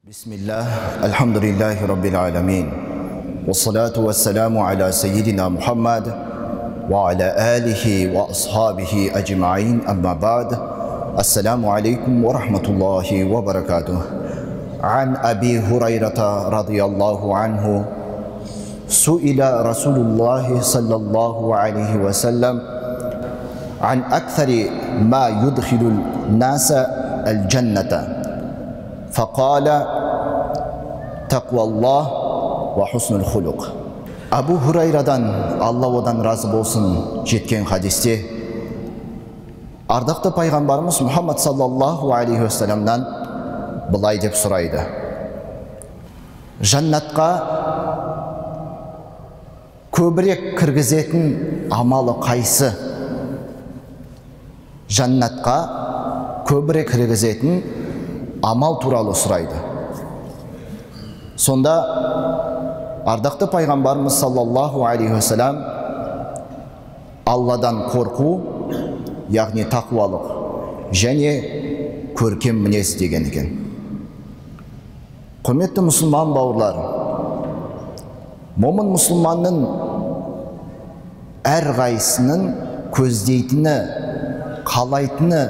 Бисмиллах, альхамдулиллахи раббил аламин. Уассалату уассаламу аля сайидина Мухаммад ва аля алихи ва асхабихи аджмаин, амма бад. Ассаламу алейкум ва рахматуллахи ва баракатух. Ан Аби Хурайрата радиаллаху анху суила Расулуллахи саллаллаху алейхи вассалям ан акثر ма юдхилу наса аль-джанната. فقال تقوى الله وحسن الخلق. Абу Хурайрадан, Алла одан разы болсын, жеткен хадисте ардақты пайғамбарымыз Мұхаммад саллаллаху алейхи уассаламнан былай деп сұрайды: Жаннатқа көбірек кіргізетін амалы қайсы? Жаннатқа көбірек кіргізетін амал туралы сұрайды. Сонда ардақты пайғамбарымыз саллаллаху алейхи уассалам Алладан қорқу, яғни тақуалық және көркем мінез деген екен. Құрметті мұсылман бауырлар, момын мұсылманның әрқайсының көздейтіні, қалайтыны,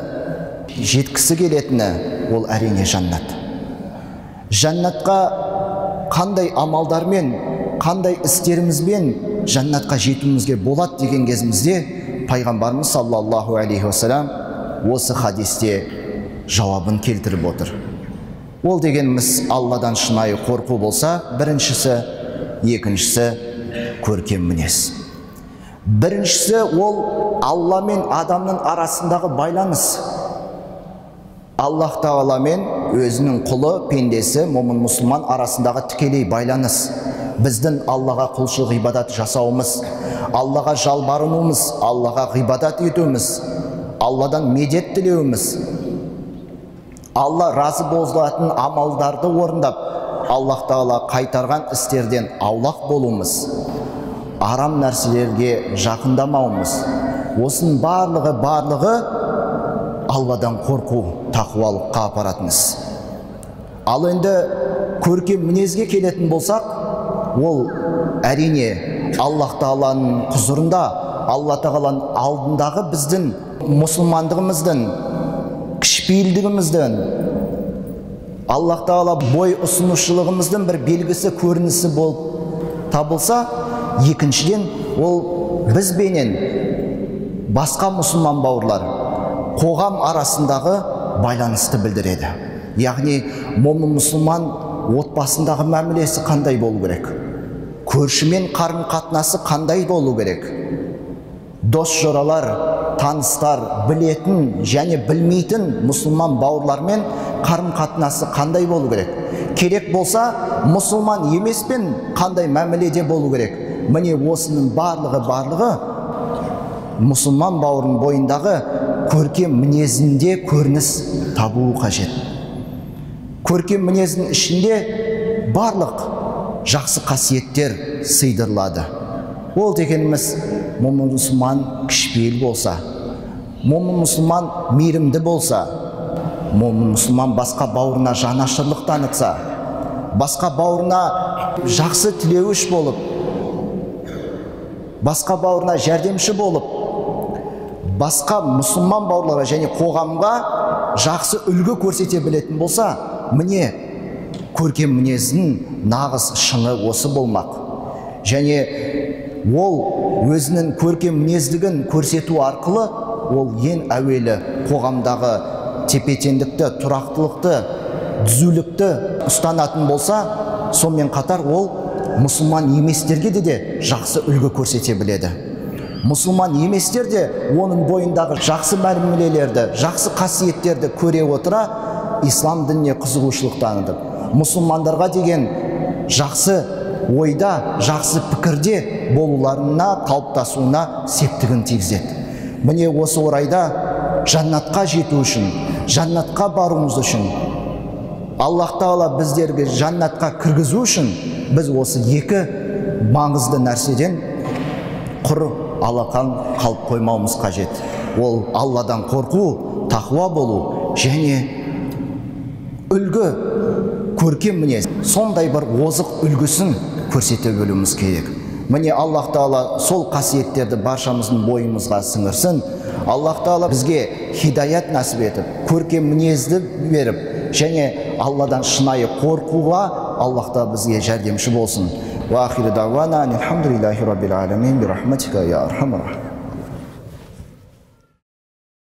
жеткісі келетіні ол әрине жаннат. Жаннатқа қандай амалдармен, қандай істерімізбен жаннатқа жетуімізге болады деген кезімізде пайғамбарымыз саллаллаху алейхи уассалам осы хадисте жауабын келтіріп отыр. Ол дегеніміз Алладан шынайы қорқу болса, біріншісі, екіншісі көркем мінез. Біріншісі ол Алла мен адамның арасындағы байланыс. Аллах Тағала мен өзінің құлы, пендесі, момын мұсылман арасындағы тікелей байланыс. Біздің Аллаға құлшылық ғибадат жасауымыз, Аллаға жалбарынуымыз, Аллаға ғибадат етуіміз, Алладан медет тілеуіміз, Алла разы болатын амалдарды орындап, Аллах Тағала қайтарған істерден аулақ болуымыз, арам нәрселерге жақындамауымыз. Осының барлығы Алладан қорқу, тақуалыққа апаратын іс. Ал енді көркем мінезге келетін болсақ, ол әрине Аллах Тағаланың құзырында, Алла Тағаланың алдындағы біздің мұсылмандығымыздың, кішіпейілдігіміздің, Аллах Тағала бой ұсынушылығымыздың бір белгісі, көрінісі болып табылса, екіншіден ол бізбенен басқа мұсылман бауырлар, қоғам арасындағы байланысты білдіреді. Яғни момын мұсылман отбасындағы мәмілесі қандай болу керек? Көршімен қарым-қатынасы қандай болу керек? Дос жоралар, таныстар, білетін және білмейтін мұсылман бауырлармен қарым-қатынасы қандай болу керек? Керек болса, мұсылман емеспен қандай мәміледе болу керек? Міне осының барлығы мұсылман бауырының бойындағы көркем мінезінде көрініс табуы қажет. Көркем мінездің ішінде барлық жақсы қасиеттер сыйдырылады. Ол дегеніміз момын мұсылман кішіпейіл болса, момын мұсылман мейірімді болса, момын мұсылман басқа бауырына жанашырлық танытса, басқа бауырына жақсы тілеуіш болып, басқа бауырына жәрдемші болып, басқа мұсылман бауырларға және қоғамға жақсы үлгі көрсете білетін болса, міне көркем мінезінің нағыз шыңы осы болмақ. Және ол өзінің көркем мінездігін көрсету арқылы ол ең әуелі қоғамдағы тепе-теңдікті, тұрақтылықты, түзулікті ұстанатын болса, сонымен қатар ол мұсылман еместерге де жақсы үлгі көрсете біледі. Мұсылман еместер де оның бойындағы жақсы мәмілелерді, жақсы қасиеттерді көре отыра, ислам дініне қызығушылық танытып, мұсылмандарға деген жақсы ойда, жақсы пікірде болуларына, қалыптасуына септігін тигізеді. Міне осы орайда жаннатқа жету үшін, жаннатқа баруымыз үшін, Аллах Тағала біздерге жаннатқа кіргізу үшін біз осы екі маңызды нәрседен құр алақан қалып қоймауымыз қажет. Ол Алладан қорқу, тақуа болу және үлгі көркем мінез, сондай бір озық үлгісін көрсете білуіміз керек. Міне, Аллах Тағала сол қасиеттерді баршамыздың бойымызға сіңірсін. Аллах Тағала бізге хидаят нәсіп етіп, көркем мінезді беріп, және Алладан шынайы қорқуға Аллах та бізге жәрдемші болсын. Уа ахиру дауана алхамдулиллахи раббил аламин би рахматика я архамар.